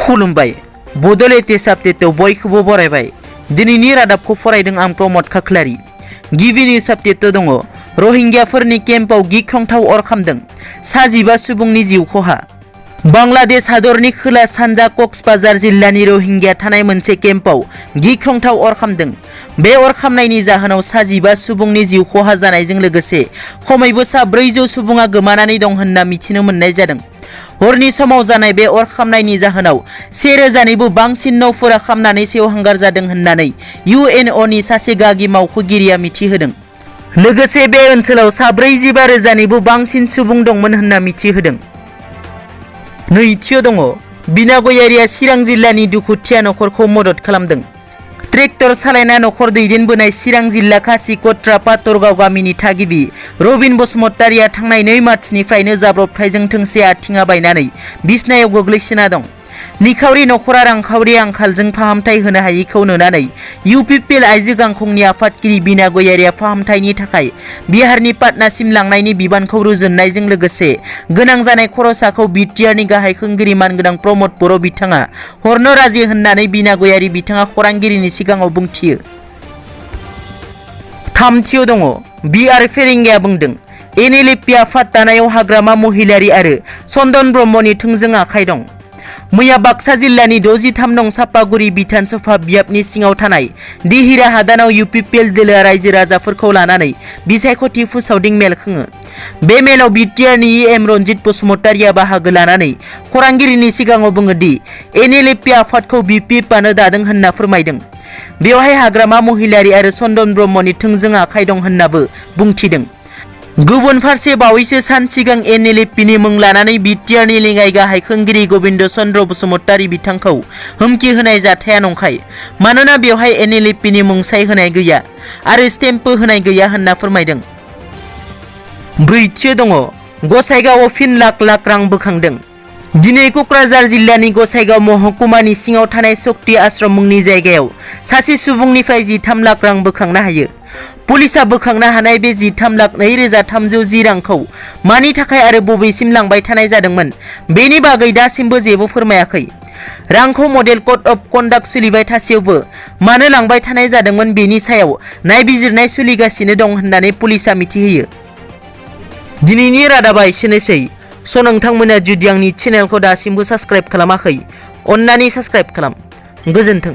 खुलुमबाय बड'लेण्ड आपडेटआव बयखौबो बरायबाय। दिनैनि रादाबखौ फरायदों आं प्रमद खाख्लारि। गिबि निउज आपडेटआव दङ रहिंग्याफोरनि केम्पआव गिख्रंथाव अर खामदों, 15 सुबुंनि जिउ खहा। बांलादेश हादरनि खोला सानजा कक्सबाजार जिल्लानि रहिंग्या थानाय मोनसे केम्पआव गिख्रंथाव अर खामदों। बे अर खामनायनि जाहोनाव 15 सुबुंनि जिउ खहा जानायजों लोगोसे खमैबो 400 सुबुङा गोमानानै दं होनना मिथिनो मोननाय जादों। हरनि समाव जानाय बे अर खामनायनि जाहोनाव 1000निबो बांसिन न'फोरा खामनानै सेवहांगार जादों होननानै UNOनि सासे गागि मावख'गिरिया मिथिहोदों। लोगोसे बे ओनसोलाव 45,000निबो बांसिन सुबुं दंमोन होनना मिथिहोदों। नैथियाव दङ बिना गयारिया चिरां जिल्लानि दुखुथिया नखरखौ मदद खालामदों। ट्रेक्टर सालायना नखर दैदेनबोनाय चिरां जिल्ला खासिकट्रा पातरगाव गामिनि थागिबि रबिन बसुमतारिया थांनाय 2 मार्चनिफ्रायनो जाब्रबथायजों थोंसे आथिङा बायनानै बिसनायाव गोग्लैसोना दं। निखावरि नखरा रांखावरि आंखालजों फाहामथाय होनो हायैखौ नुनानै UPPL आइजो गांखंनि आफादगिरि बिना गयारिया फाहामथायनि थाखाय बिहारनि पाटनासिम लांनायनि बिबानखौ रुजुननायजों लोगोसे गोनां जानाय खरसाखौ BTRनि गाहाय खुंगिरि मानगोनां प्रमद बर' बिथाङा हरनो राजि होननानै बिना गयारि बिथाङा खौरांगिरिनि सिगाङाव बुंथियो। थामथियाव दङ BR फेरेंगाया बुंदों NLFB आफाद दानायाव हाग्रामा महिलारि आरो चन्दन ब्रह्मनि थोंजों आखाइ दं। मैया बाक्सा जिल्लानि 63 नं सापागुरि बिधानसभा बियाबनि सिङाव थानाय दिहिरा हादानाव UPPL दोलोआ रायजो राजाफोरखौ लानानै बिसायख'थि फोसावदिं मेल खुङो। बे मेलाव BTRनि EM रन्जित बसुमतारिया बाहागो लानानै खौरांगिरिनि सिगाङाव बुङो दि NLFB आफादखौ BPFआनो दादों होनना फोरमायदों। बेवहाय हाग्रामा महिलारि आरो चन्दन ब्रह्मनि थोंजों आखाइ दं होननाबो बुंथिदों। गुबुन फारसे बावैसो सान सिगां NLFBनि मुं लानानै BTRनि लेङाइ गाहाय खुंगिरि गोबिन्द चन्द्र बसुमतारि बिथांखौ हुमखि होनाय जाथाया नंखाय, मानोना बेवहाय NLFBनि मुंसाइ होनाय गैया आरो स्टेम्पबो होनाय गैया होनना फोरमायदों। ब्रैथियाव दङ गसाइगावआव फिन लाख लाख रां बोखांदों। दिनै क'क्राझार जिल्लानि गसाइगाव महकुमानि सिङाव थानाय शक्ति आश्रम मुंनि जायगायाव सासे सुबुंनिफ्राय 13 लाख रां बोखांनो हायो। पुलिसआ बोखांनो हानाय बे 13,2,310 रांखौ मानि थाखाय आरो बबेसिम लांबाय थानाय जादोंमोन बेनि बागै दासिमबो जेबो फोरमायाखै। रांखौ मडेल कड अफ कन्डाक्ट सोलिबाय थासेयावबो मानो लांबाय थानाय जादोंमोन बेनि सायाव नायबिजिरनाय सोलिगासिनो दं होननानै पुलिसआ मिथिहोयो। दिनैनि रादाबा एसेनोसै। नोंथांमोना जुदि आंनि चेनेलखौ दासिमबो साबस्क्राइब खालामाखै, अन्नानै साबस्क्राइब खालाम। गोजोन्थों।